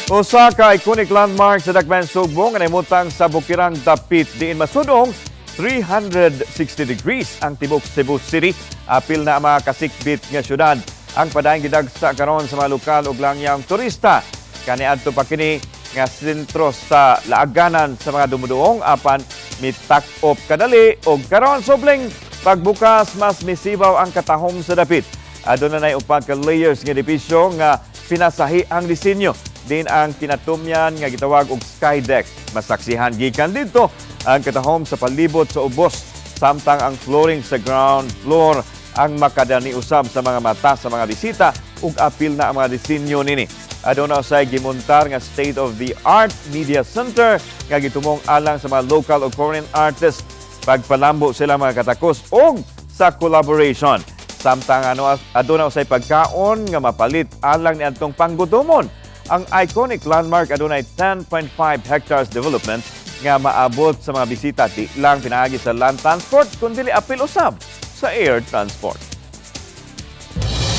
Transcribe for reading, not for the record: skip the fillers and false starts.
Usa ka iconic landmark sa Dakbayan Sugbo nga nahimutang sa Bukirang Dapit, diin masudong 360 degrees ang tibok Cebu City. Apil na ang mga kasikbit nga syudad. Ang padayong gidagsa karon sa mga lokal ug langyang turista. Kaniadto pa kini nga sentro sa laaganan sa mga dumuduong, apan mitak-op kadali, ug karon subling pagbukas mas misibaw ang katahom sa dapit. Aduna nay upat ka layers nga edipisyo nga pinasahi ang disenyo din ang kinatumyan nga gitawag og sky deck. Masaksihan gikan didto ang katahom sa palibot sa ubos, samtang ang flooring sa ground floor ang makadani usab sa mga mata sa mga bisita ug apil na ang mga disenyo nini. Aduna usay gimontar nga state of the art media center nga gitumong alang sa mga local ug foreign artists pagpalambo sila mga katakos og sa collaboration. Samtang aduna usay pagkaon nga mapalit alang niadtong panggutomon. Ang iconic landmark adunay 10.5 hectares development nga maabot sa mga bisita di lang pinaagi sa land transport kundi apil usab sa air transport.